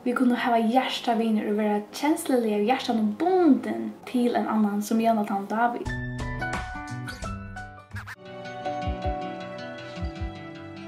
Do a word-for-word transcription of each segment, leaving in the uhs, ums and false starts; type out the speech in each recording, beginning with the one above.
Vit kunnu hava hjartavinir og vera kensluliga í hjartanum bundin til ein annan, sum Jónatan og Dávid.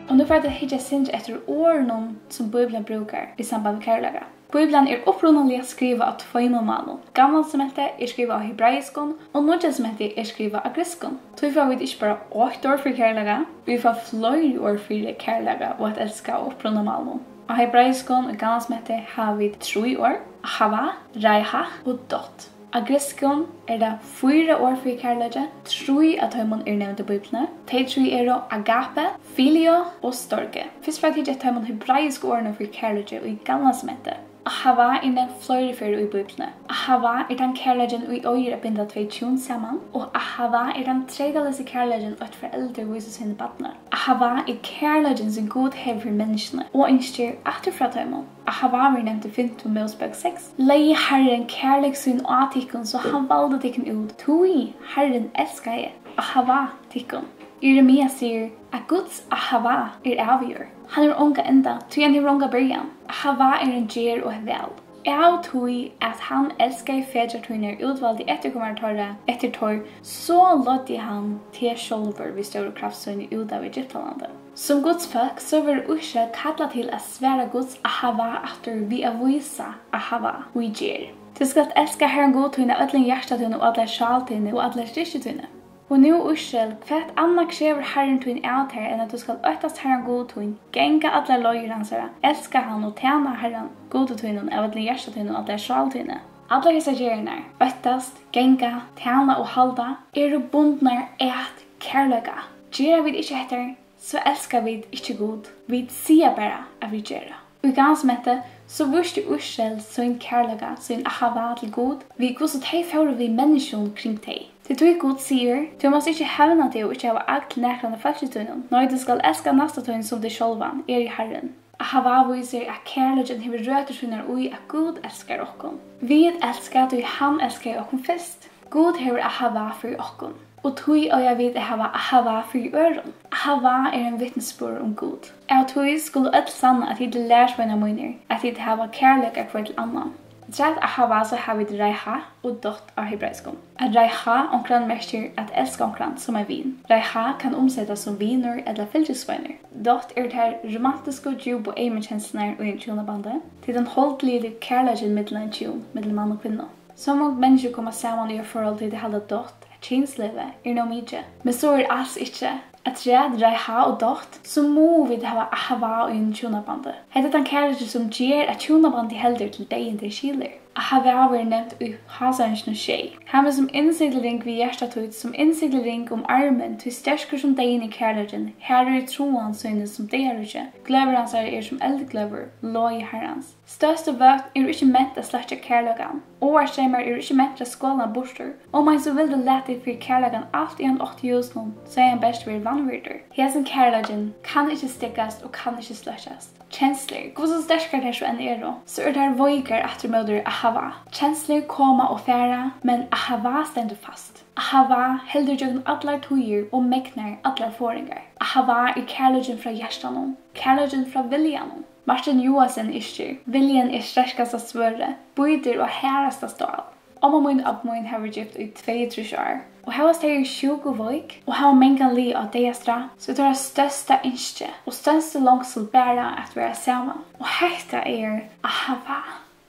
Og nú fara vit at hyggja eitt sindur eftir orðunum, sum Bíblian brúkar í samband við kærleika. Bíblian er upprunaliga skrivað á tveimum málum. Gamla Testamentið er skrivað á hebraiskum og Nýggja Testamentið er skrivað á grikskum. Tí fáa vit ikki bara eitt orð fyri kærleika, vit fáa fleiri orð fyri kærleika og at elska á upprunamálinum. Á hebraiskum í Gamla Testamentið hava vit trý orð, ahava, reiha og dot. Á grikskum er tað fýra orð fyri kærleiki, trý av teimum eru nevnd í Bíbliuni. Tey trý eru agape, filio og storge. Fyrst fara vit at hyggja eftir teimum hebraisku orðunum fyri kærleiki í Gamla Testamentið. Ahava er nevnt fleiri ferðir í Bíbliuni. Ahava er tann kærleikin, ið eigur at binda tvey hjún saman, og ahava er tann treytaleysi kærleikin, eitt foreldur vísir sínum barni. Ahava er kærleikin, sum Gud hevur fyri menniskjuni og ynskir aftur frá teimum. Ahava verður nevnt í fimtu Mósebók seks. Legði Harrin kærleik sín á tykkum, so hann valdi tykkum út, tí Harrin elskaði, ahava, tykkum. Jeremia sigur, at Guds ahava er ævigur. Hann hevur ongan enda, tí hann hevur onga byrjan. Ahava er ein gerð og eitt val. Av tí at hann elskaði fedrar tínar, útvaldi eftirkomarar teirra, eftir teir, so leiddi hann teg sjálvur við stóru kraft síni út av Egyptalandi. Sum Guds fólk, so verður Ísrael kallað til at svara Guds ahava aftur við at vísa ahava í gerð. Tú skalt elska Harran Gud tín av øllum hjarta tínum og allari sál tíni og allari styrki tíni. Og nú, Ísrael, hvat annað krevur Harrin tín av tær, enn at tú skalt óttast Harran Gud tín, ganga allar leiðir hansara, elska hann og tæna Harran Gudi tínum av øllum hjarta tínum og allari sál tíni? Allar hesar gerðirnar, óttast, ganga, tæna og halda, eru bundnar at kærleika. Gera vit ikki hetta, so elska vit ikki Gud. Vit siga bara, at vit gera. Í Gamla Testamenti, so vísti Ísrael sín kærleika, sín ahava til Gud, við hvussu tey fóru við menniskjum kring tey. Tí, tí Gud sigur, tú mást ikki hevna teg og ikki hava agg til nakran av fólki tínum. Nei, tú skalt elska næsta tín sum teg sjálvan, eg eri Harrin. Ahava vísir, at kærleikin hevur røtur sínar í, at Gud elskar okkum. Vit elska, tí hann elskaði okkum fyrst. Gud hevur ahava fyri okkum, og tí eiga vit at hava ahava fyri øðrum. Ahava er ein vitnisburður um Gud. Av tí skulu øll sanna, at tit eru lærisveinar mínir, at tit hava kærleika hvør til annan. Afturat ahava, so hava vit reiha og dot á hebraiskum. At reiha onkran merkir at elska onkran sum ein vin. Reiha kann umsetast sum vinur ella fylgisveinur. Dot eru tær romantisku, djúpu, eymu kenslurnar í einum hjúnabandi. Tað er tann holdligi kærleikin millum ein hjún, millum mann og kvinnu. So mong menniskju koma saman í eitt forhold, tí tey halda dot, at kynslívið er nóg mikið. Men so er als ikki. Afturat reiha og dot, so mugu vit hava ahava í einum hjúnabandi. Hetta er tann kærleikin, sum ger, at hjúnabandið heldur til deyðin tey skilur. Ahava verður nevnt í Hásonginum sjey. Hav meg sum innsigling við hjarta títt, sum innsigling um armin, tí sterkur sum deyðin er kærleikin, harður í tráan síni sum deyðaríki, gløður hansara er sum eldgløður, logi Harrans. Størstu vøtn eru ikki ment at sløkkja kærleikan. Áarstreymar eru ikki mentir at skola hann burtur. Um ein so vildi latið fyri kærleikan alt, ið hann átti í húsinum, so hevði hann bert verið vanvirdur. Hesin kærleikin kann ikki steðgast og kann ikki sløkkjast. Kenslur, hvussu sterkar tær so enn eru, so eru tær veikar aftur móti ahava. Kenslur koma og fara, men ahava stendur fast. Ahava heldur gjøgnum allar tíðir og megnar allar forðingar. Ahava er kærleikin frá hjartanum, kærleikin frá viljanum. Martin Johansen yrkir: Viljin er sterkasta svørðið, bítur á harðasta stál. Omma mín og abbi mín hava verið gift í tveyogtrýss ár, og hóast tey eru sjúk og veik og hava mangan ligið á deyðastrá, so er teirra størsta ynski og størsti longsul bara at vera saman. Og hetta er ahava.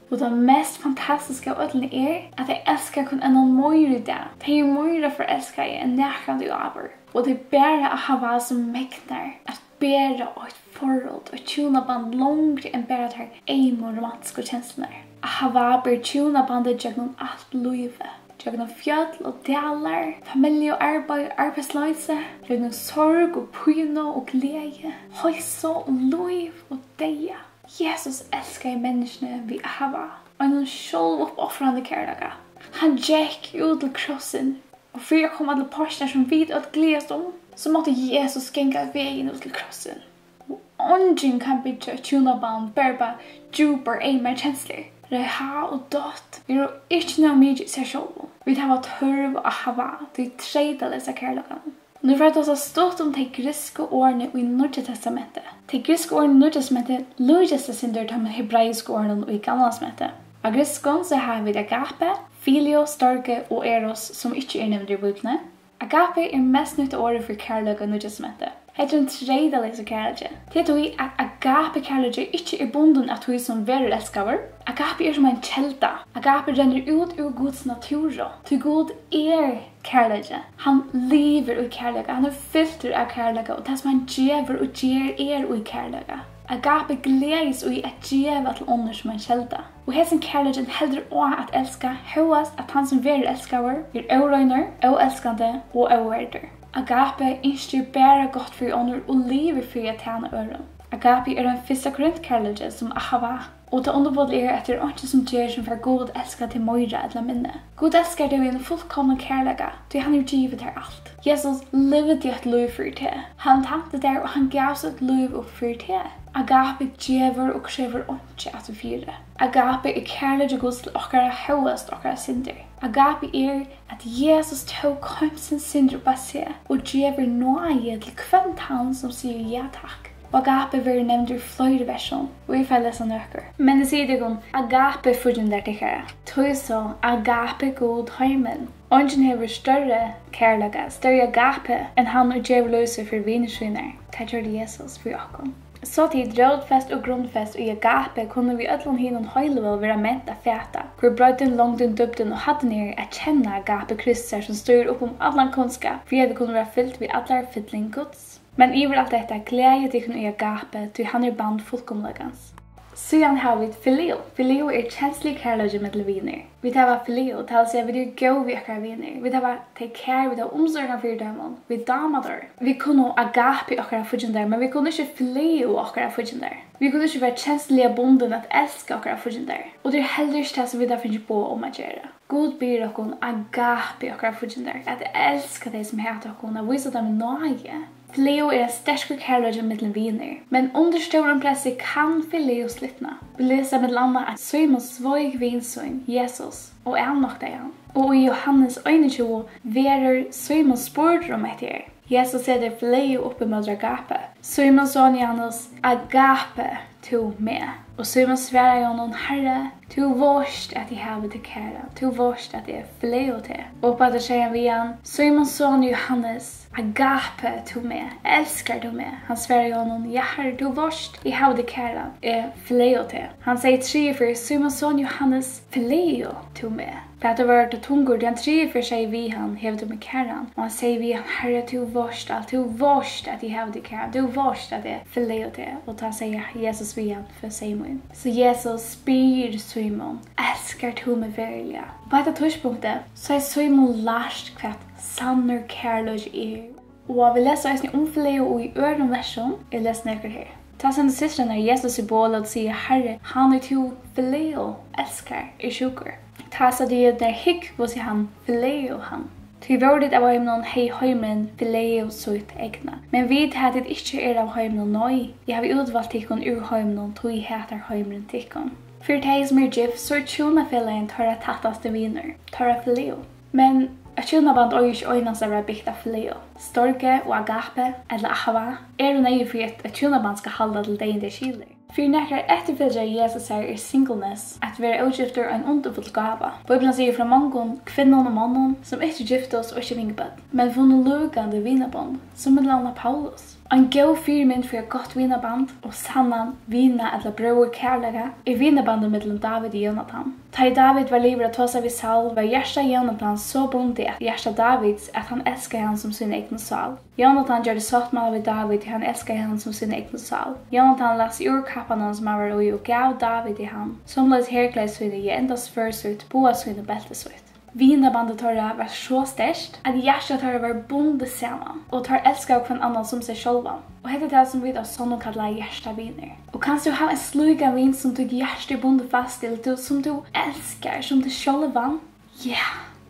Og tað mest fantastiska av øllum er, at tey elska hvønn annan meira í dag. Tey eru meira forelskaði enn nakrantíð áður. Og tað er bara ahava, sum megnar at bera eitt forhold, eitt hjúnaband longri enn bara tær eymu romantisku kenslurnar. Ahava ber hjúnabandið gjøgnum alt lívið, gjøgnum fjøll og dalar, familju og arbeiði og arbeiðsloysi, gjøgnum sorg og pínu og gleði, heilsu og lív og deyða. Jesus elskaði menniskjuni við ahava, einum sjálvuppofrandi kærleika. Hann gekk út til krossin, og fyri at koma til páskirnar, sum vit øll gleðast um, so mátti Jesus ganga vegin út til krossin. Og eingin kann byggja eitt hjúnaband bara upp á djúpar, eymar kenslur. Reiha og dot eru ikki nóg mikið í sær sjálvum. Vit hava tørv á ahava, tí treytaleysa kærleikanum. Nú fari eg at tosa stutt um tey griksku orðini í Nýggja Testamenti. Tey griksku orðini í Nýggja Testamenti líkjast eitt sindur teimum hebraisku orðunum í Gamla Testamenti. Á grikskum so hava vit agape, filio, storge og eros, sum ikki er nevndur í Bíbliuni. Agape er mest nýtta orðið fyri kærleika í Nýggja Testamenti. Hetta er ein treytaleysur kærleiki. Tað er tí, at agape-kærleiki ikki er bundin at tí, sum verður elskaður. Agape er sum ein kelda. Agape rennur út úr Guds natúru. Tí Gud er kærleiki. Hann livir í kærleika. Hann er fyltur av kærleika, og tað, sum hann gevur og ger, er í kærleika. Agape gleðist í at geva til onnur sum ein kelda. Og hesin kærleikin heldur á at elska, hóast at tann, sum verður elskaður, er óreinur, óelskandi og óverdur. Agape ynskir bara gott fyri onnur og livir fyri at tæna øðrum. Agape er ein fyrsta Korint-kærleiki sum ahava. Og tað undurfulla er, at tað er einki, sum ger, sum fær Gud at elska teg meira ella minni. Gud elskar teg við einum fullkomnum kærleika, tí hann hevur givið tær alt. Jesus livdi eitt lív fyri teg. Hann tænti tær, og hann gav sítt lív upp fyri teg. Agape gevur og krevur einki afturfyri. Agape er kærleiki Guds til okkara, hóast okkara syndir. Agape er, at Jesus tók heimsins syndir upp á seg og gevur náði til hvønn tann, sum sigur ja takk. Og agape verður nevndur í fleiri versum, og eg fari at lesa nøkur. Men eg sigi tykkum, agape fíggindar tykkara. Tí so agape Gud heimin. Eingin hevur størri kærleika, størri agape, enn hann, ið gevur lív sítt fyri vinir sínar. Tað gjørdi Jesus fyri okkum. So tit, rótfest og grundfest í agape, kunnu við øllum hinum heiløgu vera ment at fata, hvør breiddin, longdin, dýpdin og hæddin er, at kenna agape Krists, sum stígur upp um allan kunnskap, fyri at vit kunnu vera fylt við allari fylling Guds. Men yvir alt hetta, gleðið tykkum í agape, tí hann er band fullkomleikans. Síðan hava vit filio. Filio er kensluligur kærleiki millum vinir. Vit hava filio, tað vil siga, vit eru góð við okkara vinir. Vit hava tey kær, vit hava umsorgan fyri teimum, vit dáma teir. Vit kunnu agape okkara fíggindar, men vit kunnu ikki filio okkara fíggindar. Vit kunnu ikki vera kensluliga bundin at elska okkara fíggindar. Og tað er heldur ikki tað, sum vit hava fingið boð um at gera. Gud biður okkum agape okkara fíggindar, at elska tey, sum hata okkum, at vísa teimum náði. Filio er ein sterkur kærleiki millum vinir, men undir stórum pressi kann filio slitna. Vit lesa millum annað, at Símun sveik vin sín, Jesus, og avnoktaði hann. Og í Jóhannes einogtjúgu verður Símun spurdur um hetta her. Jesus setir filio upp ímóti agape. Símun, son Jóhannes, agape tú meg? Og Símun svaraði honum, Harri, tú veitst, at eg havi teg kæran, tú veitst, at eg filio teg. Og uppaftur segði hann við hann, Símun, son Jóhannes, agape tú meg, elskar tú meg? Hann svaraði honum, Ja, Harri, tú veitst, eg havi teg kæran, eg filio teg. Hann segði triðju ferð, Símun, son Jóhannes, filio tú meg? Pætur var tá tungur, tí hann triðju ferð segði við hann, Hevur tú meg kæran? Og hann segði við hann, Harri, tú veitst alt, tú veitst, at eg havi teg kæran, tú veitst, at eg filio teg. Og tá segði Jesus við hann, Fø seyð mín. So Jesus spyr Símun, Elskar tú meg veruliga? Á hetta tíðspunkti, so hevði Símun lært, hvat sannur kærleiki er. Og vit lesa eisini um filio í øðrum versum. Eg lesi nøkur her. Tá sendu systrarnar Jesus í boð og lótu siga, Harri, hann ið tú filio, elskar, er sjúkur. Tá søgdu jødarnir, Hygg, hvussu hann filio hann. Tí vóru tit av heiminum, hevði heimurin filio sítt egna. Men við tað, at tit ikki eru av heiminum, nei, eg havi útvalt tykkum úr heiminum, tí hatar heimurin tykkum. Fyri tey, sum eru gift, so er hjúnafelagin teirra tættasti vinur, teirra filio. Men eitt hjúnaband eigur ikki einans at vera bygt á filio. Storge og agape, ella ahava, eru neyðug fyri, at eitt hjúnaband skal halda til dagin tað skilir. Fyri nakrar eftirfylgjarar Jesusar er singleness, at vera ógiftur, ein undurfull gáva. Bíblian sigur frá mongum kvinnum og monnum, sum ikki giftust og ikki fingu børn, men funnu lúkandi vinabond, sum millum annað Paulus. Ein góð fyrimynd fyri eitt gott vinaband og sannan vina- ella bróðurkærleika er vinabandið millum Dávid og Jónatan. Tá ið Dávid var liðugur at tosa við Saul, var hjarta Jónatans so bundið at hjarta Dávids, at hann elskaði hann sum sína egnu sál. Jónatan gjørdi sáttmála við Dávid, tí hann elskaði hann sum sína egnu sál. Jónatan læt seg úr kappanum, sum hann var í, og gav Dávidi hann, somuleiðis herklæði síni, ja, enntá svørð sítt, boga sín og belti sítt. Vinabandið teirra var so sterkt, at hjarta teirra var bundið saman, og teir elskaðu hvønn annan sum seg sjálvan. Og hetta er tað, sum vit av sonnum kalla hjartavinir. Og kanst tú hava ein slíkan vin, sum títt hjarta er bundið fast til, tú, sum tú elskar sum teg sjálvan? Ja.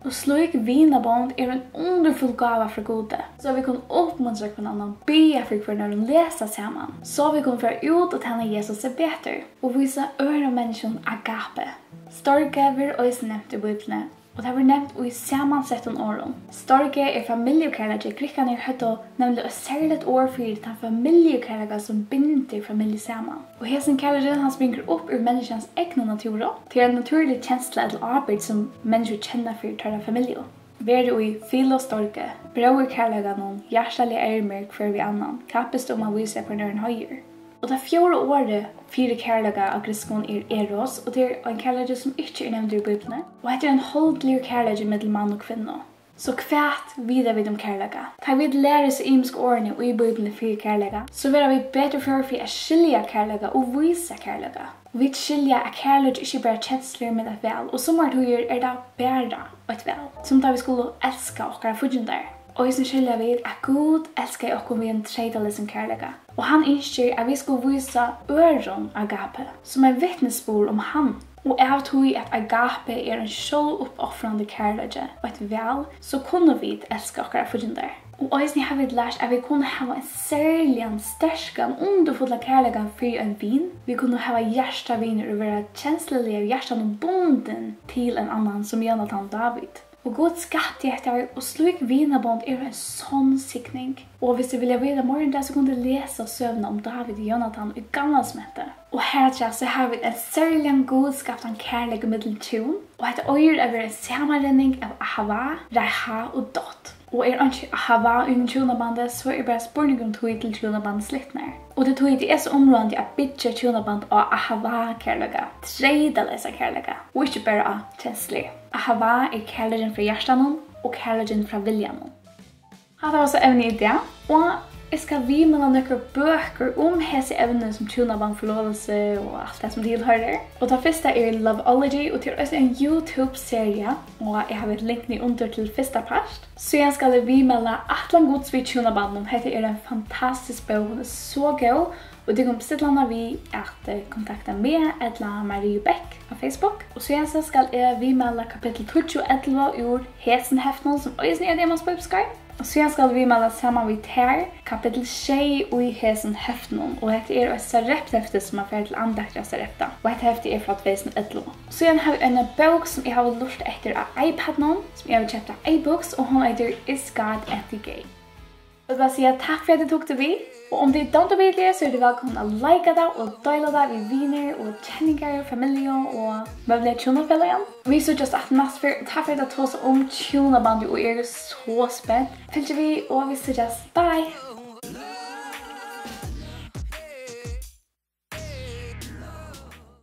Og slík vinabond er ein undurfull gáva frá Gudi, so vit kunnu uppmuntra hvønn annan, biðja fyri hvørjum øðrum, lesa saman, so vit kunnu fara út og tæna Jesusi betur og vísa øðrum menniskjum agape. Storge verður eisini nevnt í Bíbliuni. Og tað verður nevnt í samansettum orðum. Storge er familjukærleiki. Grikkarnir høvdu nemliga eitt serligt orð fyri tann familjukærleika, sum bindur familju saman. Og hesin kærleikin, hann springur upp úr menniskjans egnu natúru. Tað er ein natúrlig kensla ella ábyrgd, sum menniskjur kenna fyri teirra familju. Verið í filostorge, bróðurkærleikanum, hjartaliga ermir hvør við annan, kappist um at vísa hvønn øðrum heiður. Og tað fjórða orðið fyri kærleika á grikskum er eros, og tað er ein kærleiki, sum ikki er nevndur í Bíbliuni. Og hetta er ein holdligur kærleiki millum mann og kvinnu. So hvat vita vit um kærleika? Tá vit læra hesi ymisku orðini í Bíbliuni fyri kærleika, so verða vit betur før fyri at skilja kærleika og vísa kærleika. Vit skilja, at kærleiki ikki er bara kenslur, men eitt val, og summar tíðir er tað bara eitt val, sum tá vit skulu elska okkara fíggindar. Og eisini skilja vit, at Gud elskaði okkum við ein treytaleysum kærleika, og hann ynskir, at vit skulu vísa øðrum agape, sum ein vitnisburð um hann, og av tí, at agape er ein sjálvuppofrandi kærleiki, eitt val, so kunnu vit elska okkara fíggindar. Og eisini hava vit lært, at vit kunnu hava ein serligan, sterkan, undurfullan kærleika fyri ein vin. Vit kunnu hava hjartavinir og vera kensluliga í hjartanum bundin til ein annan, sum Jónatan og Dávid. Og Gud skapti hetta, og slík vinabond eru ein sonn signing. Og viss tit vilja vita meira um tað, so kunnu tit lesa søguna um Dávid og Jónatan í Gamla Testamenti. Og harafturat so hava vit ein serligan gudskaptan kærleika millum hjún, og hetta eigur at vera ein samanrenning av ahava, raha og dot. Og er einki ahava í einum hjúnabandi, so er bara spurningur um tíð til hjúnabandið slitnar. Og tað er tí, tað er so umráðandi at byggja hjúnaband á ahava-kærleika, treytaleysa kærleika, og ikki bara á kenslur. Ahava er kærleikin frá hjartanum og kærleikin frá viljanum. Hatta var so evnið í dag, og eg skal viðmæla nøkur bøkur um hesi evni sum hjúnaband, forlovelse og alt tað sum tilhoyrir. Og tað fyrsta er Loveology, og tað er eisini ein YouTube-seria, og eg havi eitt link niðurundir til fyrsta part. Síðan skal eg viðmæla Ætlan Guds við hjúnabandinum. Hetta er ein fantastisk bók, hon er so góð, og tit kunnu bestilla hana við at, eh, kontakta meg ella Mariu Bech á Facebook. Og síðan so skal eg viðmæla kapittul tíggju og ellivu úr hesum heftinum, sum eisini er Demons Bókaskrá. Og síðan skal eg viðmæla saman við tær kapittul sjey í hesum heftinum, og hetta er eitt Sarepta-hefti, sum man fær til andaktir á Sarepta, og hetta heftið er frá tvey túsund og ellivu. Síðan havi eg eina bók, sum eg havi lurtað eftir á iPadinum, sum eg havi keypt á iBooks, og hon eitur Is God Anti-Gay? Eg vil bara siga takk fyri at tit tóku við, og um tit dámdu videoið, so eru tit vælkomin at lika tað og deila tað við vinir og kenningar og familju og møguliga hjúnafelagin. Vit síggjast aftur næstu ferð, og takk fyri at tosa um hjúnabandið, og eg eri so spent. Fylg við, og vit síggjast. Bye!